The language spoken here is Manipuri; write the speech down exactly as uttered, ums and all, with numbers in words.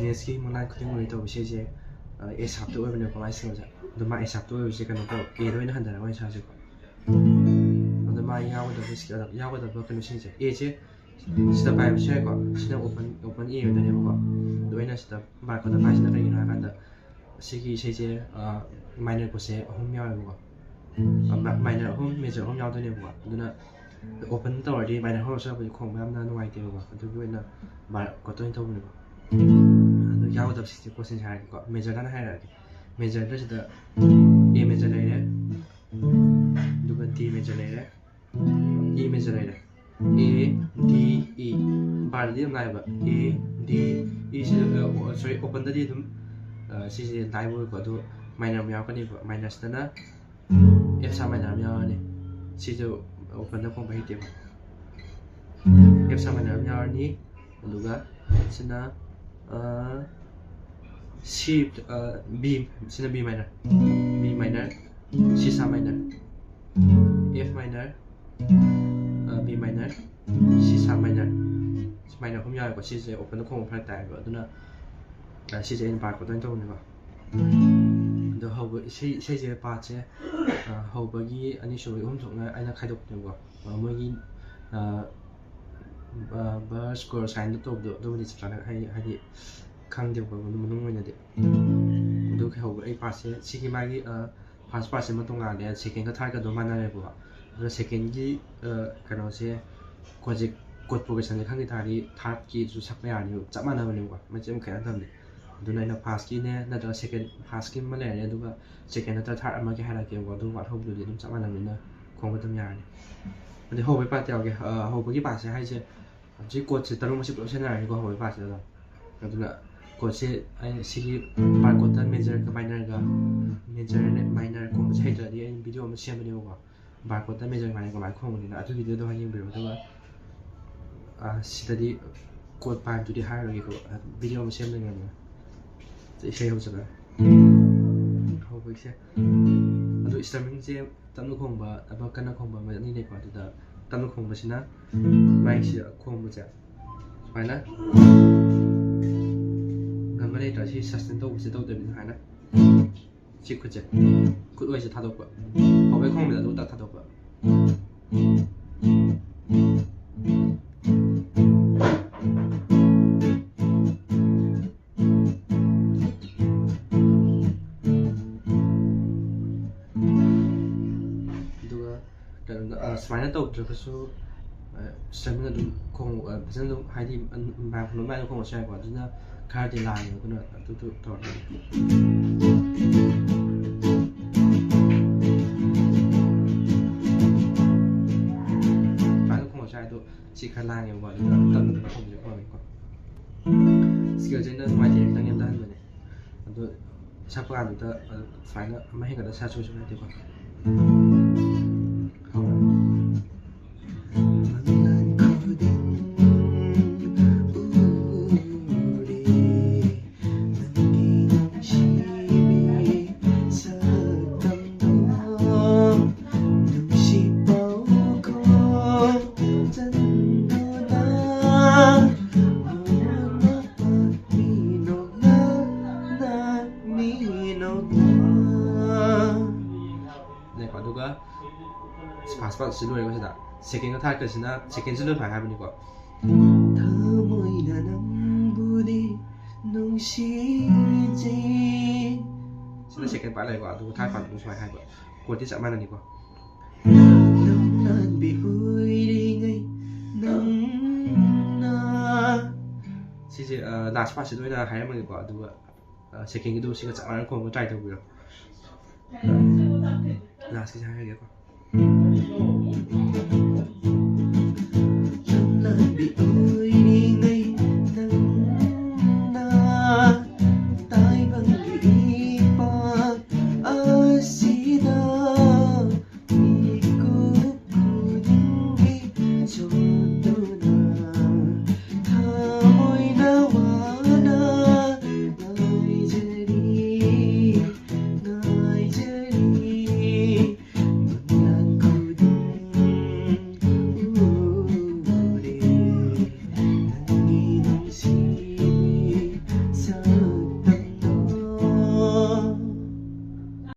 ꯃꯦꯠꯁꯀꯤ ꯃꯨꯟꯂꯥꯏꯠ ꯈꯨꯗꯤꯡ ꯑꯣꯏꯅ ꯇꯧꯕ ꯏꯁꯩꯁꯦ ꯑꯦ ꯁꯥꯞꯇ ꯑꯣꯏꯕꯅꯦꯕ ꯃꯥꯏ ꯁꯦꯜꯁꯦ꯫ ꯑꯗꯣ ꯃꯥ ꯑꯦ ꯁꯥꯞꯇ ꯑꯣꯏꯕꯁꯦ ꯀꯩꯅꯣ ꯇꯧ ꯑꯦꯗ ꯑꯣꯏꯅ ꯍꯟꯊꯔꯒ ꯑꯣꯏꯅ ꯁꯥꯁꯦꯀꯣ꯫ ꯑꯗꯣ ꯃꯥ ꯌꯥꯎꯒꯗꯕ ꯁꯤ- ꯌꯥꯎꯒꯗꯕ ꯀꯩꯅꯣꯁꯤꯡꯁꯦ ꯑꯦꯁꯦ ꯁꯤꯗ ꯄꯥꯏꯕꯁꯨ ꯌꯥꯏꯀꯣ꯫ ꯁꯤꯅ ꯑꯣꯄꯟ ꯑꯣꯄꯟ ꯑꯦ ꯑꯣꯏꯗꯣꯏꯅꯦꯕꯀꯣ꯫ ꯑꯗꯣ ꯑꯩꯅ ꯁꯤꯗ ꯕꯥꯔ ꯀꯣꯠꯇ ꯄꯥꯏꯁꯤꯅ ꯀꯩꯒꯤꯅꯣ ꯍꯥꯏ ꯀꯥꯟꯗ ꯁꯤꯒꯤ ꯏꯁꯩꯁꯦ ꯃꯥꯏꯅꯔ ꯀꯣꯠꯁꯦ ꯑꯍꯨꯝ ꯌꯥꯎꯋꯦꯕꯀꯣ꯫ ꯃꯥꯏꯅꯔ ꯑꯍꯨꯝ ꯃꯦꯖꯔ ꯑꯍꯨꯝ ꯌꯥꯎꯗꯣꯏꯅꯦꯕꯀꯣ꯫ ꯑꯗꯨꯅ ꯑꯣꯄꯟ ꯇꯧꯔꯗꯤ ꯃꯥꯏꯅꯔ ꯍꯧꯔ ꯁꯛꯄꯗꯤ ꯈꯣꯡꯕ ꯌꯥꯝꯅ ꯅꯨꯡꯉꯥꯏꯇꯦꯕꯀꯣ꯫ ꯑꯗꯨꯒꯤ ꯑꯣꯏꯅ ꯕꯥꯔ ꯀꯣꯠꯇ ꯑꯣꯏꯅ ꯇꯧꯕꯅꯦꯕ꯫ ꯑꯗꯨ ꯌꯥꯎꯒꯗꯕ ꯁꯤꯛꯁꯇꯤ ꯀꯣꯠꯁꯤꯡꯁꯦ ꯍꯥꯏꯔꯒꯦꯀꯣ꯫ ꯃꯦꯖꯔꯗꯅ ꯍꯥꯏꯔꯛꯑꯒꯦ꯫ ꯃꯦꯖꯔꯗ ꯁꯤꯗ ꯑꯦ ꯃꯦꯖꯔ ꯂꯩꯔꯦ, ꯑꯗꯨꯒ ꯗꯤ ꯃꯦꯖꯔ ꯂꯩꯔꯦ, ꯏ ꯃꯦꯖꯔ ꯂꯩꯔꯦ꯫ ꯑꯦ ꯗꯤ ꯏ꯫ ꯕꯥꯔꯗꯗꯤ ꯌꯥꯝ ꯂꯥꯏꯕ꯫ ꯑꯦ ꯗꯤ ꯏ ꯁꯤ, ꯁꯣꯔꯤ, ꯑꯣꯄꯟꯗꯗꯤ ꯑꯗꯨꯝ ꯑ, ꯁꯤꯁꯦ ꯂꯥꯏꯕ ꯑꯣꯏꯀꯣ꯫ ꯑꯗꯨ ꯃꯥꯏꯅꯔ ꯑꯃ ꯌꯥꯎꯔꯛꯀꯅꯦꯕ꯫ ꯃꯥꯏꯅꯔꯁꯤꯗꯅ ꯑꯦꯐ ꯁꯥꯔꯞ ꯃꯥꯏꯅꯔ ꯑꯃ ꯌꯥꯎꯔꯅꯤ꯫ ꯁꯤꯁꯨ ꯑꯣꯄꯟꯗ ꯈꯣꯡꯕ ꯍꯩꯇꯦꯕ꯫ ꯑꯦꯐ ꯁꯥꯔꯞ ꯃꯥꯏꯅꯔ ꯑꯃ ꯌꯥꯎꯔꯅꯤ꯫ ꯑꯗꯨꯒ ꯁꯤꯅ ꯑ, ꯁꯤ, ꯑ, ꯕꯤ, ꯁꯤꯅ ꯕꯤ ꯃꯥꯏꯅꯔ, ꯕꯤ ꯃꯥꯏꯅꯔ, ꯁꯤ ꯁꯥꯔꯞ ꯃꯥꯏꯅꯔ, ꯑꯦꯐ ꯃꯥꯏꯅꯔ, ꯑ, ꯕꯤ ꯃꯥꯏꯅꯔ, ꯁꯤ ꯁꯥꯔꯞ ꯃꯥꯏꯅꯔ꯫ ꯁꯤ ꯃꯥꯏꯅꯔ ꯑꯍꯨꯝ ꯌꯥꯎꯋꯦꯀꯣ꯫ ꯁꯤꯁꯦ ꯑꯣꯄꯟꯗ ꯈꯣꯡꯕ ꯐꯔꯛ ꯇꯥꯏꯌꯦꯕ꯫ ꯑꯗꯨꯅ, ꯑ, ꯁꯤꯁꯦ ꯑꯩꯅ ꯕꯥꯔ ꯀꯣꯠꯇ ꯑꯣꯏꯅ ꯇꯧꯕꯅꯦꯕ꯫ ꯑꯗꯣ ꯍꯧꯕ ꯏꯁꯩ, ꯏꯁꯩꯁꯦ ꯄꯥꯔꯠꯁꯦ, ꯑ, ꯍꯧꯕꯒꯤ ꯑꯅꯤꯁꯨꯕꯒꯤ ꯑꯍꯨꯝ ꯊꯣꯛꯅ ꯑꯩꯅ ꯈꯥꯏꯗꯣꯛꯄꯅꯦꯕꯀꯣ꯫ ꯑ, ꯃꯣꯏꯒꯤ, ꯑ, ꯑ, ꯕꯔꯁ, ꯀꯣꯔꯁ ꯍꯥꯏꯅ ꯇꯧꯕꯗꯣ, ꯑꯗꯨꯕꯨꯗꯤ ꯆꯞ ꯆꯥꯅ ꯑꯩ ꯍꯥꯏꯗꯤ ꯈꯪꯗꯦꯕꯀꯣ, ꯃꯅꯨꯡ, ꯃꯅꯨꯡ ꯑꯣꯏꯅꯗꯤ꯫ ꯑꯗꯨ ꯍꯧꯕ ꯑꯩ ꯄꯥꯔꯠꯁꯦ, ꯁꯤꯒꯤ ꯃꯥꯒꯤ, ꯑ, ꯐꯥꯔꯁ ꯄꯥꯔꯠꯁꯦ ꯑꯃ ꯇꯣꯉꯥꯜꯂꯦ, ꯁꯦꯀꯦꯟꯒ ꯊꯥꯔꯠꯀ ꯑꯗꯨꯝ ꯃꯥꯟꯅꯔꯦꯕꯀꯣ꯫ ꯑꯗꯨꯒ ꯁꯦꯀꯦꯟꯒꯤ, ꯑ, ꯀꯩꯅꯣꯁꯦ, ꯀꯣꯠꯁꯦ, ꯀꯣꯠ ꯄ꯭ꯔꯣꯒ꯭ꯔꯦꯁꯟꯁꯦ ꯈꯪꯈꯤ ꯇꯥꯔꯗꯤ ꯊꯥꯔꯠꯀꯤꯁꯨ ꯁꯛꯄ ꯌꯥꯔꯅꯤ, ꯆꯞ ꯃꯥꯟꯅꯕꯅꯦꯕꯀꯣ, ꯃꯆꯦꯠ ꯑꯃ ꯈꯦꯠꯅꯗꯕꯅꯦ꯫ ꯑꯗꯨꯅ ꯑꯩꯅ ꯐꯥꯔꯁꯀꯤꯅꯦ ꯅꯠꯇ꯭ꯔꯒ ꯁꯦꯀꯦꯟ, ꯐꯥꯔꯁꯀꯤ ꯑꯃ ꯂꯩꯔꯅꯤ, ꯑꯗꯨꯒ ꯁꯦꯀꯦꯟ ꯅꯠꯇ꯭ꯔꯒ ꯊꯥꯔꯠ ꯑꯃꯒꯤ ꯍꯥꯏꯔꯛꯀꯦꯕꯀꯣ꯫ ꯑꯗꯨ ꯋꯥꯠꯍꯧꯕꯗꯨꯗꯤ ꯑꯗꯨꯝ ꯆꯞ ꯃꯥꯟꯅꯕꯅꯤꯅ ꯈꯣꯡꯕ ꯑꯗꯨꯝ ꯌꯥꯔꯅꯤ꯫ ꯑꯗꯩ ꯍꯧꯕꯒꯤ ꯄꯥꯔꯠꯇ ꯌꯥꯎꯒꯦ꯫ ꯑ, ꯍꯧꯕꯒꯤ ꯄꯥꯔꯠꯁꯦ ꯍꯥꯏꯁꯦ ꯍꯧꯖꯤꯛ ꯀꯣꯠꯁꯦ ꯇꯔꯨꯛ ꯑꯁꯤ ꯄꯨꯂꯞ ꯁꯤꯖꯤꯟꯅꯔꯅꯤꯀꯣ, ꯍꯧꯕꯒꯤ ꯄꯥꯔꯠꯁꯤꯗ ꯑꯗꯨꯝ꯫ ꯑꯗꯨꯅ ꯀꯣꯠꯁꯦ ꯑꯩꯅ ꯁꯤꯒꯤ ꯕꯥꯔ ꯀꯣꯠꯇ ꯃꯦꯖꯔꯒ ꯃꯥꯏꯅꯔꯒ, ꯃꯦꯖꯔ ꯃꯥꯏꯅꯔ ꯈꯣꯡꯕꯁꯦ ꯍꯩꯇ꯭ꯔꯗꯤ ꯑꯩ ꯚꯤꯗꯤꯑꯣ ꯑꯃ ꯁꯦꯝꯕꯅꯦꯕꯀꯣ꯫ ꯕꯥꯔ ꯀꯣꯠꯇ ꯃꯦꯖꯔ ꯃꯥꯏꯅꯔ ꯀꯃꯥꯏꯅ ꯈꯣꯡꯕꯅꯤꯅ ꯑꯗꯨ ꯚꯤꯗꯤꯑꯣꯗꯣ ꯍꯥꯟꯅ ꯌꯦꯡꯕꯤꯔꯣ꯫ ꯑꯗꯨꯒ, ꯑ, ꯁꯤꯗꯗꯤ ꯀꯣꯠ ꯄꯥꯏꯕꯗꯨꯗꯤ ꯍꯥꯏꯔꯔꯣꯏꯒꯦꯀꯣ꯫ ꯚꯤꯗꯤꯑꯣ ꯑꯃ ꯁꯦꯝꯗꯣꯏꯅꯦꯕ꯫ ꯏꯁꯩ ꯍꯧꯖꯔꯛꯑꯦ꯫ ꯍꯧꯕꯒꯤꯁꯦ꯫ ꯑꯗꯨ ꯏꯁꯇ꯭ꯔꯃꯤꯡꯁꯦ ꯇꯞꯅ ꯈꯣꯡꯕ, ꯑꯃ ꯀꯟꯅ ꯈꯣꯡꯕ ꯑꯃ ꯑꯅꯤ ꯂꯩꯀꯣ꯫ ꯑꯗꯨꯗ ꯇꯞꯅ ꯈꯣꯡꯕꯁꯤꯅ ꯃꯥꯏꯁꯤꯗ ꯈꯣꯡꯕꯁꯦ ꯁꯨꯃꯥꯏꯅ꯫ ꯁꯤ sustain ꯇꯧꯕꯁꯦ ꯇꯧꯗꯕꯤꯗ ꯁꯨꯃꯥꯏꯅ ꯁꯤ ꯈꯨꯠꯁꯦ, ꯈꯨꯠ ꯑꯣꯏꯁꯦ ꯊꯥꯗꯣꯛꯄ, ꯍꯧꯕꯩ ꯈꯣꯡꯕꯗ ꯑꯗꯨ ꯇꯛ ꯊꯥꯗꯣꯛꯄ꯫ ꯑꯗꯨꯒ ꯀꯩꯅꯣꯗ, ꯑ, ꯁꯨꯃꯥꯏꯅ ꯇꯧꯗ꯭ꯔꯒꯁꯨ, ꯑ, ꯁꯨꯃꯥꯏꯅ ꯑꯗꯨꯝ ꯈꯣꯡ-, ꯑ, ꯐꯖꯅ ꯑꯗꯨꯝ, ꯍꯥꯏꯗꯤ, ꯑ, ꯃꯌꯥꯝ ꯈꯣꯡꯕ ꯑꯗꯨꯃꯥꯏꯅ ꯈꯣꯡꯉꯁꯨ ꯌꯥꯏꯀꯣ꯫ ꯑꯗꯨꯅ ꯈꯔꯗꯤ ꯂꯥꯡꯉꯦ, ꯑꯗꯨꯅ ꯑꯗꯨꯗꯣ ꯇꯧꯔꯒꯦ꯫ ꯁꯨꯃꯥꯏꯅ ꯈꯣꯡꯉꯁꯨ ꯌꯥꯏ, ꯑꯗꯣ ꯁꯤ ꯈꯔ ꯂꯥꯡꯉꯦꯕꯀꯣ, ꯑꯗꯨꯅ ꯇꯞꯅ ꯇꯞꯅ ꯈꯣꯡꯕꯁꯦ ꯈꯣꯡꯉꯦꯀꯣ꯫ Scaleꯁꯦ ꯑꯩꯅ ꯅꯨꯡꯉꯥꯏꯇꯦ, ꯈꯤꯇꯪ ꯅꯦꯝꯊꯍꯟꯕꯅꯦ꯫ ꯑꯗꯣ ꯁꯛꯄ ꯀꯥꯟꯗꯨꯗ, ꯑ, ꯁꯨꯃꯥꯏꯅ ꯑꯃ ꯍꯦꯟꯒꯠꯂ ꯁꯛꯑꯁꯨ ꯀꯩꯁꯨ ꯀꯥꯏꯗꯦꯀꯣ꯫ ꯍꯧꯔꯣ꯫ ꯃꯪꯂꯥꯟ ꯈꯨꯗꯤꯡ ꯎꯔꯦ ꯅꯪꯒꯤ ꯅꯨꯡꯁꯤꯕꯤ ꯁꯛꯇꯝꯗꯣ, ꯅꯨꯡꯁꯤ ꯄꯥꯎꯈꯣꯡ ꯆꯟꯗꯨꯅ, ꯃꯤꯅꯣꯛꯅ, ꯃꯤꯅꯣꯛꯅ꯫ ꯂꯩꯀꯣ, ꯑꯗꯨꯒ first part ꯁꯤ ꯂꯣꯏꯔꯒ ꯁꯤꯗ secondꯒ thirdꯀꯁꯤꯅ, secondꯁꯤ ꯂꯣꯏ ꯐꯥꯏ ꯍꯥꯏꯕꯅꯤꯀꯣ꯫ ꯊꯃꯣꯏꯅ ꯅꯪꯕꯨꯗꯤ ꯅꯨꯡꯁꯤꯖꯩ꯫ ꯁꯤꯅ second part ꯂꯩꯀꯣ, ꯑꯗꯨꯒ third part ꯑꯗꯨꯝ ꯁꯨꯃꯥꯏꯅ ꯍꯥꯏꯕ꯫ Chordꯇꯤ ꯆꯞ ꯃꯥꯟꯅꯅꯤꯀꯣ꯫ ꯂꯝꯂꯥꯟꯕꯤ ꯑꯣꯏꯔꯤꯉꯩ ꯅꯪꯅ꯫ ꯁꯤꯁꯦ, ꯑ, last partꯁꯤꯗ ꯑꯣꯏꯅ ꯍꯥꯏꯔꯝꯃꯒꯦꯀꯣ, ꯑꯗꯨꯒ, ꯑ, secondꯒꯤꯗꯨ ꯁꯤꯒ ꯆꯞ ꯃꯥꯟꯅꯅ ꯈꯣꯡꯕ try ꯇꯧꯕꯤꯔꯣ꯫ Lastꯀꯤꯁꯦ ꯍꯥꯏꯔꯒꯦꯀꯣ꯫ ꯂꯝꯂꯥꯟꯕꯤ ꯑꯣꯏꯔꯤꯉꯩ ꯅꯪꯅ ꯇꯥꯏꯕꯪꯒꯤ ꯏꯄꯥꯛ ꯑꯁꯤꯗ ꯃꯤꯀꯨꯞ ꯈꯨꯗꯤꯡꯒꯤ ꯆꯣꯠꯇꯨꯅ ꯊꯃꯣꯏꯅ ꯋꯥꯅ ꯉꯥꯏꯖꯔꯤ, ꯉꯥꯏꯖꯔꯤ꯫ ꯃꯪꯂꯥꯟ ꯈꯨꯗꯤꯡ ꯎꯔꯦ ꯅꯪꯒꯤ ꯅꯨꯡꯁꯤꯕꯤ ꯁꯛ